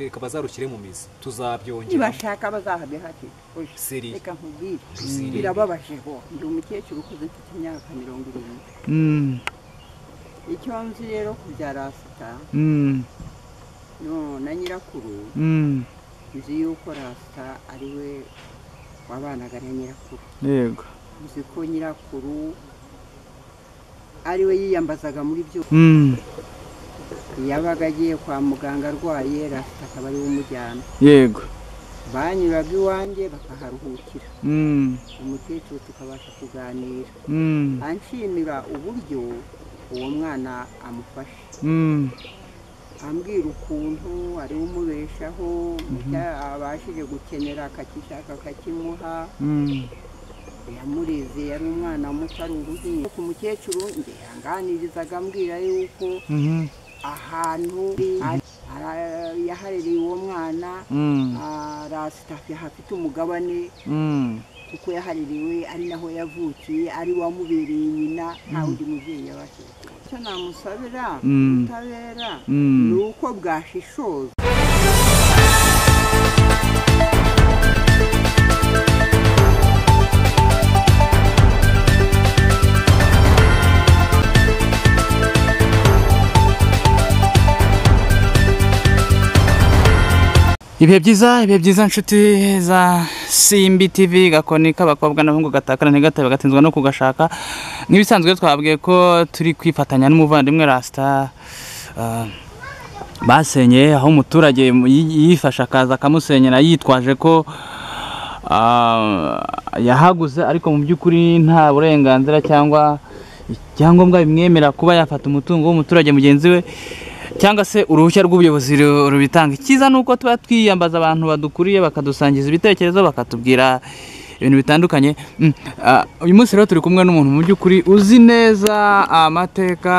Reka bazarushyire mu mizi, tuzabyongera. Nibashaka bazahabe hake. Seri. Reka nkubwire, Ruzirebe. Birababaje ho. Ndi umukecuru ukuze, mfite imyaka 70. Icyo nzi rero ku bya Rasita no na nyirakuru, nzi yuko Rasita ari we wabanaga na nyirakuru. Yego. Nzi ko nyirakuru ari we yiyambazaga muri byose. Yabaga agiye kwa muganga arwaye, Rasita akaba ari we umujyana. Yego. Banyuraga iwanjye bakaharuhukira. Umukecuru tukabasha kuganira. Anshimira uburyo uwo mwana amufashe. Ambwira ukuntu ari we umubeshaho, abashije gukenera akakishaka akakimuha. Yamureze yari umwana muto ari uruhinja. Ku mukecuru njye yanganirizaga ambwira yuko ahantu yaharereye uwo mwana, Rasita hafite umugabane, kuko yahaririwe ari naho yavukiye, ari wamubereye nyina, nta wundi mubyeyi yabashije. Icyo namusabira ubutabera ni uko bwashishoza. Ibihe byiza, ibihe byiza nshuti za Simbi TV, gakoni k'abakobwa n'abahungu gatakara ntigatabe gatinzwa no kugashaka. Nk'ibisanzwe twabwiye ko turi kwifatanya n'umuvandimwe Rasita, basenye aho umuturage yifasha akaza akamusenyera yitwaje ko yahaguze, ariko mu by'ukuri nta burenganzira cyangwa icyangombwa bimwemera kuba yafata umutungo w'umuturage mugenzi we, cyangwa se uruhushya rw'ubuyobozi rubitanga. Icyiza nuko tuba twiyambaza abantu badukuriye bakadusangiza ibitekerezo, bakatubwira ibintu bitandukanye. Uyu munsi rero turi kumwe n'umuntu mu by'ukuri uzi neza amateka,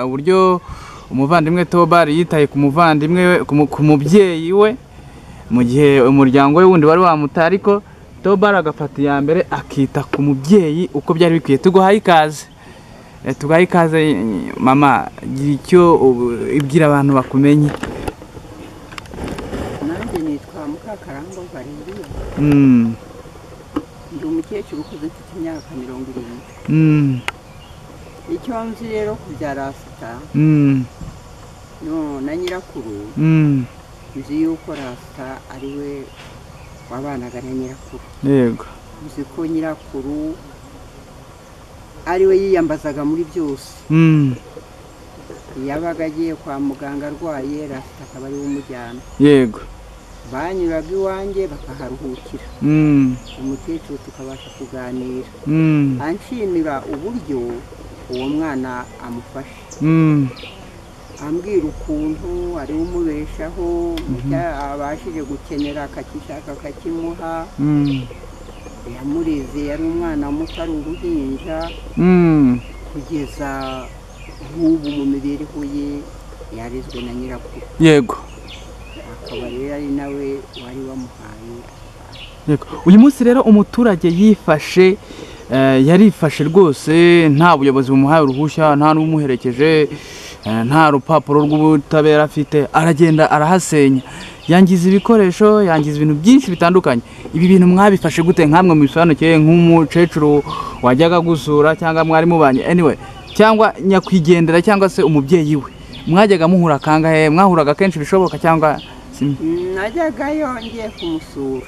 uburyo umuvandimwe Tobari yitaye ku muvandimwe we, ku mubyeyi we mu gihe umuryango we wundi wari wamutaye, ariko Tobari agafata iya mbere akita ku mubyeyi uko byari bikwiye. Tuguhaye ikaze. Tugahe ikaze mama, gira icyo ibwira abantu bakumenye. Nanjye nitwa Mukakarangwa Valeria. Ndi umukecuru ukuze, mfite imyaka 70. Icyo nzi rero ku bya Rasita no na nyirakuru, nzi yuko Rasita ari we wabanaga na nyirakuru. Yego. Nzi ko nyirakuru ari we yiyambazaga muri byose. Yabaga agiye kwa muganga arwaye, Rasita akaba ari we umujyana. Yego. Banyuraga iwanjye bakaharuhukira. Umukecuru tukabasha kuganira. Anshimira uburyo uwo mwana amufashe. Ambwira ukuntu ari we umubeshaho, abashije gukenera akakishaka akakimuha. Yamureze yari umwana muto ari uruhinja, kugeza nk'ubu mu mibereho ye yarezwe na nyirakuru. Yego. Akaba rero ari nawe wari wamuhaye. Yego. Uyu munsi rero umuturage yifashe, yarifashe rwose, nta buyobozi bumuhaye uruhushya, nta n'umuherekeje, nta rupapuro rw'ubutabera afite, aragenda arahasenya, yangiza ibikoresho, yangiza ibintu byinshi bitandukanye. Ibi bintu mwabifashe gute nkamwe mubisobanukiye nk'umukecuru wajyaga gusura cyangwa mwari mubanye anyway, cyangwa nyakwigendera cyangwa se umubyeyi we? Mwajyaga muhura kangahe? Mwahuraga kenshi bishoboka cyangwa? Najyagayo ngiye kumusura,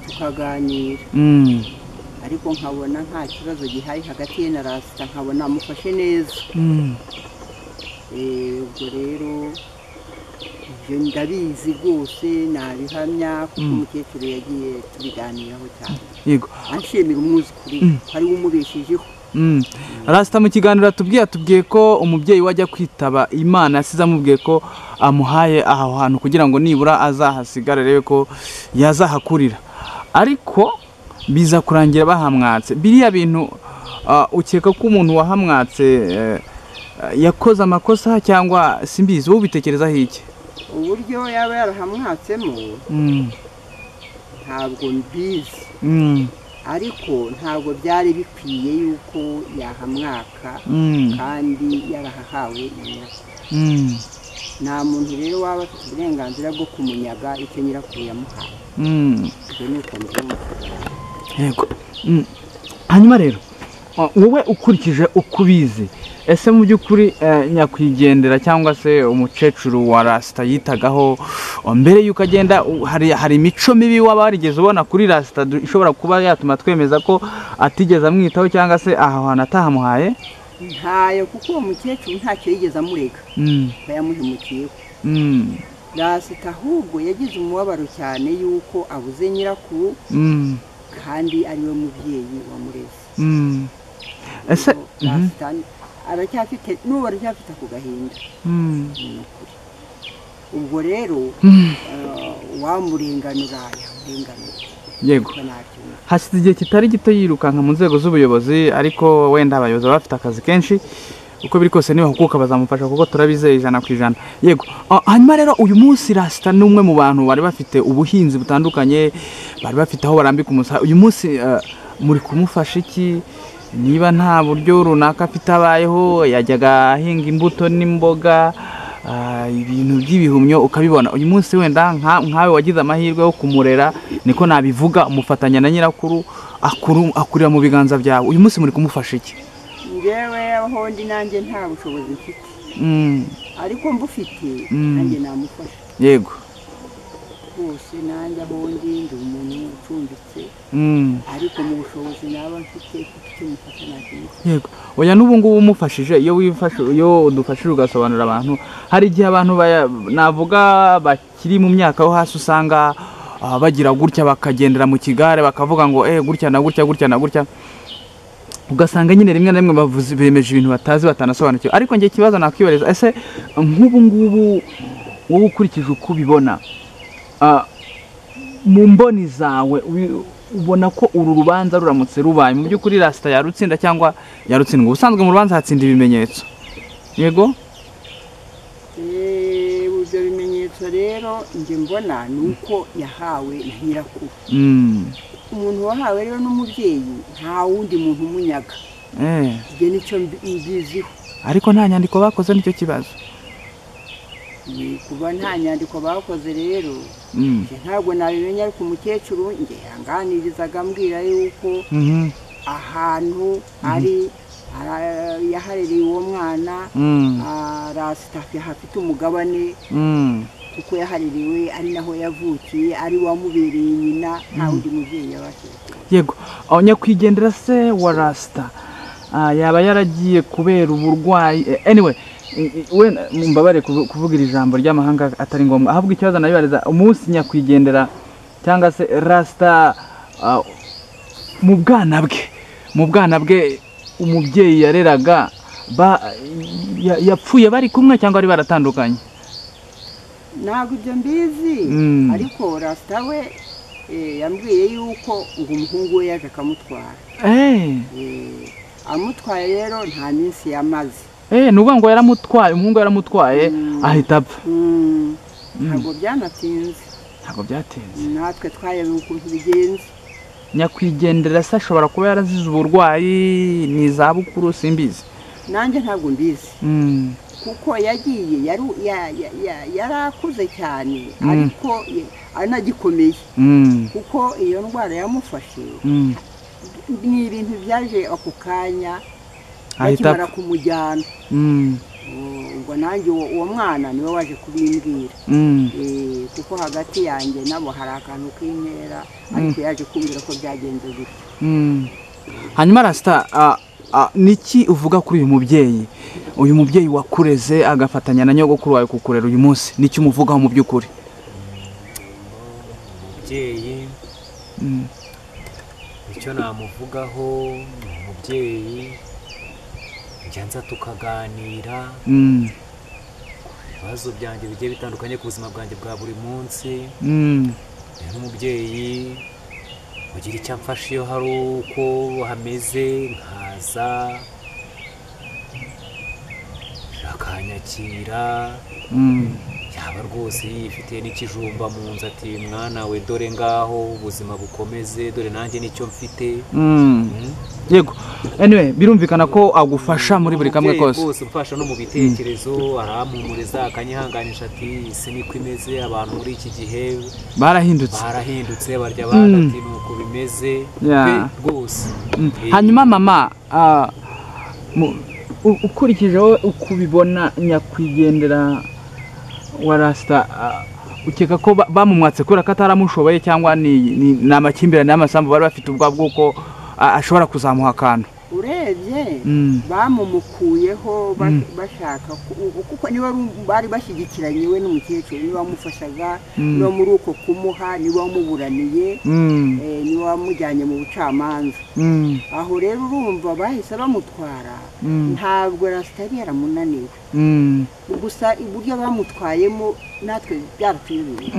tukaganira, ariko nkabona nta kibazo gihari hagati ye na Rasita, nkabona amufashe neza. Ubwo rero ibyo ndabizi rwose, nabihamya kuko umukecuru yagiye tubiganiraho cyane. Yego. Anshimira umwuzukuru ari we umubeshejeho. Rasita mu kiganiro atubwiye ko umubyeyi we ajya kwitaba Imana yasize amubwiye ko amuhaye aho hantu kugira ngo nibura azahasigare arebe ko yazahakurira, ariko biza kurangira bahamwatse. Biriya bintu ukeka ko umuntu wahamwatse yakoze amakosa cyangwa simbizi, wowe ubitekerezaho iki? Uburyo yaba yarahamwatsemo ntabwo mbizi, ariko ntabwo byari bikwiye yuko yahamwaka kandi yarahahawe na nyirakuru. Nta muntu rero waba afite uburenganzira bwo kumunyaga icyo nyirakuru yamuhaye. Ibyo ni uko mbyumva. Yego. Hanyuma rero wowe ukurikije uko ubizi, ese mu by'ukuri nyakwigendera cyangwa se umukecuru wa Rasita yitagaho mbere y'uko agenda, hari imico mibi waba warigeze ubona kuri Rasita ishobora kuba yatuma twemeza ko atigeze amwitaho cyangwa se aho hantu atahamuhaye? Ntayo, kuko uwo mukecuru ntacyo yigeze amurega ko yamuhemukiyeho. Rasita ahubwo yagize umubabaro cyane y'uko abuze nyirakuru kandi ariwe mubyeyi wamureze. Ese Rasita aracyafite, n'ubu aracyafite ako gahinda. Ni ukuri. Ubwo rero wamurenganura yamurenganura. Yego. Hashize igihe kitari gito yirukanka mu nzego z'ubuyobozi, ariko wenda abayobozi baba bafite akazi kenshi, uko biri kose nibahuguka bazamufasha kuko turabizeye 100%. Yego. Hanyuma rero uyu munsi Rasita ni umwe mu bantu bari bafite ubuhinzi butandukanye, bari bafite aho barambika umusaya. Uyu munsi muri kumufasha iki? Niba nta buryo runaka afite abayeho, yajyaga ahinga imbuto n'imboga, ibintu by'ibihumyo ukabibona. Uyu munsi wenda nkawe wagize amahirwe yo kumurera, niko nabivuga, umufatanya na nyirakuru, akurira mu biganza byawe. Uyu munsi muri kumufasha iki? Njyewe aho ndi nanjye nta bushobozi mfite, ariko mbufite nanjye namufasha. Yego. Rwose nanjye aho ndi ndi umuntu ucumbitse, ariko mu bushobozi naba mfite icyo mufasha nakimufasha. Yego. Oya, n'ubu ngubu umufashije, iyo wifashe, iyo udufashije ugasobanurira abantu, hari igihe abantu navuga bakiri mu myaka yo hasi usanga bagira gutya bakagendera mu kigare bakavuga ngo gutya na gutya gutya na gutya, ugasanga nyine rimwe na rimwe bavuze bemeje ibintu batazi batanasobanukiwe. Ariko njye ikibazo nakwibariza, ese nk'ubu ngubu wowe ukurikije uko ubibona, mu mboni zawe ubona ko uru rubanza ruramutse rubaye mu by'ukuri Rasita yarutsinda cyangwa yarutsindwa? Ubusanzwe mu rubanza hatsinda ibimenyetso. Yego. Ibyo bimenyetso rero njye mbona ni uko yahawe na nyirakuru. Umuntu wahawe rero n'umubyeyi nta wundi muntu umunyaga. Ibyo nicyo mbiziho. Ariko nta nyandiko bakoze, nicyo kibazo. Kuba nta nyandiko bakoze rero ntabwo nabimenya, ariko umukecuru njye yanganirizaga ambwira yuko ahantu ari yaharereye uwo mwana Rasita hafite umugabane, kuko yahaririwe ari naho yavukiye, ari wamubereye nyina, nta wundi mubyeyi yabashije. Yego. Nyakwigendera se wa Rasita yaba yaragiye kubera uburwayi? Anyway, we mbabare kuvuga iri jambo ry'amahanga atari ngombwa, ahubwo ikibazo nabibariza, umunsi nyakwigendera cyangwa se Rasita mu bwana bwe umubyeyi yareraga yapfuye bari kumwe cyangwa ari baratandukanye? Ntabwo ibyo mbizi, ariko Rasita we yambwiye yuko ngo umuhungu we yaje akamutwara. Amutwaye rero nta minsi yamaze. Ni ukuvuga ngo yaramutwaye, umuhungu yaramutwaye ahita apfa. Ntabwo byanatinze. Ntabwo byatinze. Natwe twayobewe ukuntu bigenze. Nyakwigendera se ashobora kuba yarazize uburwayi, ni izabukuru, simbizi. Nanjye ntabwo mbizi. Kuko yagiye yarakuze cyane, ariko anagikomeye. Kuko iyo ndwara yamufashe ni ibintu byaje ako kanya bakimara kumujyana. Ubwo nanjye uwo mwana niwe waje kubimbwira, kuko hagati yanjye nabo hari akantu k'inkera, ariko yaje kumbwira ko byagenze gutyo. Hanyuma Rasita, niki uvuga kuri uyu mubyeyi? Uyu mubyeyi wakureze agafatanya na nyogokuru wawe kukurera uyu munsi, niki umuvugaho mu by'ukuri? Umubyeyi icyo namuvugaho ni umubyeyi njyanza tukaganira ibibazo byanjye bigiye bitandukanye ku buzima bwanjye bwa buri munsi. N'umubyeyi ugira icyo amfasha iyo hari uko hameze, nkaza akanyakira, Yaba rwose yifitiye n'ikijumba mu nzu ati mwana we dore ngaho ubuzima bukomeze, dore nanjye nicyo mfite. Yego, anyway birumvikana ko agufasha muri buri kamwe kose. Rwose umfasha no mu bitekerezo, arampumuriza akanyihanganisha ati isi niko imeze, abantu muri iki gihe barahindutse barya abandi ati nuko bimeze rwose. Hanyuma mama, ukurikije wowe uko ubibona nyakwigendera wa Rasita, ukeka ko bamumwatse kubera ko ataramushoboye cyangwa ni amakimbirane y'amasambu bari bafite ubwa bw'uko ashobora kuzamuha akantu? Urebye bamumukuyeho bashaka kuko niba bari bashyigikiranye we n'umukecuru, niba wamufashaga, niba muri uko kumuha, niba wamuburaniye, niba wamujyanye mu bucamanza. Aho rero urumva bahise bamutwara, ntabwo Rasita yari yaramunaniwe. Gusa uburyo bamutwayemo natwe byaratuyobeye.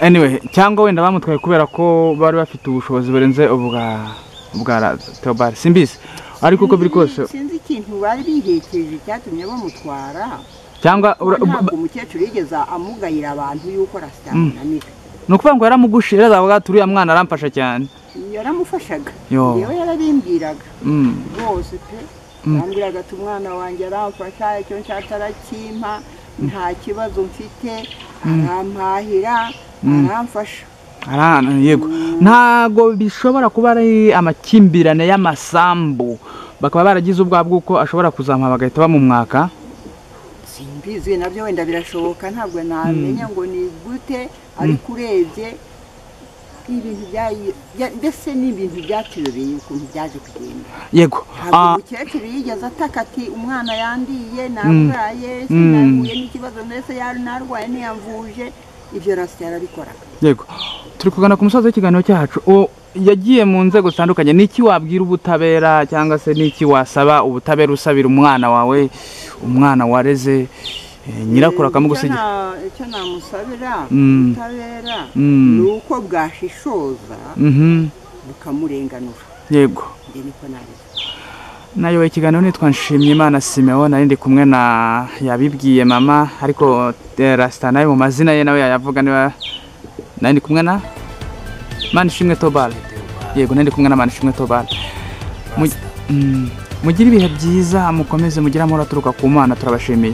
Anyway, cyangwa wenda bamutwaye kubera ko bari bafite ubushobozi burenze ubwa Theobald, simbizi, ariko uko biri kose sinzi ikintu bari bihekeje cyatumye bamutwara, cyangwa ntabwo umukecuru yigeze amugayira abantu yuko Rasita amunanira. Ni ukuvuga ngo yaramugushira, azavuga ati uriya mwana aramfasha cyane. Yaramufashaga, yewe yarabimbwiraga rwose pe, yarambwiraga ati umwana wanjye aramfasha, icyo nshatse arakimpa, nta kibazo mfite, arampahira, aramfasha. Yego, ntago bishobora kuba ari amakimbirane y'amasambu bakaba baragize ubwa bw'uko ashobora kuzamuha bagahita bamumwaka. Simbizi nabyo wenda birashoboka, ntabwo namenya ngo ni gute, ariko urebye ibintu mbese ni ibintu byatuyobeye ukuntu byaje kugenda. Yego, umukecuru yigeze ataka ati umwana yandiye, narwaye, sinahuye n'ikibazo, mbese narwaye ntiyamvuje, ibyo Rasita yarabikoraga. Yego, turi kugana ku musozo w'ikiganiro cyacu. Yagiye mu nzego zitandukanye, niki wabwira ubutabera cyangwa se niki wasaba ubutabera usabira umwana wawe, umwana wareze nyirakuru akamugusigira? Icyo namusabira ubutabera ni uko bwashishoza bukamurenganura. Yego, niko nabivuga. Nayo ikiganiro nitwa Nshimyimana Simeon, nari ndi kumwe na yabibwiye mama, ariko Rasita nawe mu mazina ye nawe yayavuga niba. Nari ndi kumwe na Manishimwe Theobald. Yego, nari ndi kumwe na Manishimwe Theobald. Mugire ibihe byiza, mukomeze mugire amahoro aturuka ku Mana, turabashimiye.